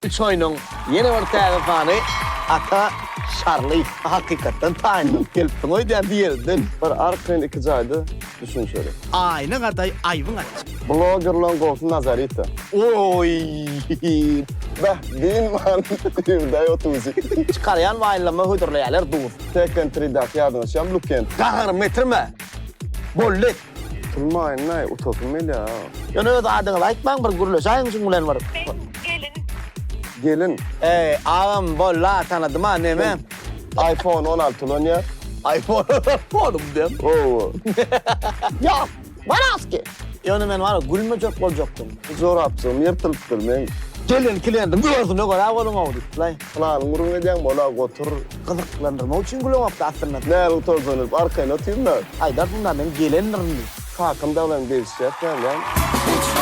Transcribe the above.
Üç oýnuň ýene bir täze sany Ata Şarlyýew. Hakykatdan taýynlanyp gelipsiň öýdýän diýerinden. Bir arkaýyn iki jaýda düşünşeli. Aýna gadaý aýbyň açjak. Blogerlaň gowsy Nazarita. Oý. Beh, dynman ýurdaý otuzy. Çykarýan waýnlama hödürleýärler duz. Tekken tridäki ýadyňa düşýärmi Luken? Gaharymy getirme. Boldy. Turmaýyn-laý, utasym gelýär-a. Ýöne öz adyňyzy aýtmaň, bir gürleşäýiň şuň bilen bir. Men gelin. Gelin. Eý, agam, boldy-a, tanadym-a, neme? Iphone 16 ulanýar. Iphone 16 diýen. Hawa. Ýok, Baraski. Ýöne men wara gülmejek boljakdym. Jorapjygym ýyrtylypdyr meň. Gelen klientiň özüne görä boluň-ow diýip-laý. Pylanyň gürrüň edýäň, bol-a, gotur. Gyzyklandyrmak üçin güleňokdy aslynda. Näme utanjaň diýip, arkaýyn otyryn-da. Aýdarsyň-da, men gelendirin diýip. Kakam dagy bilen degişýäs näme?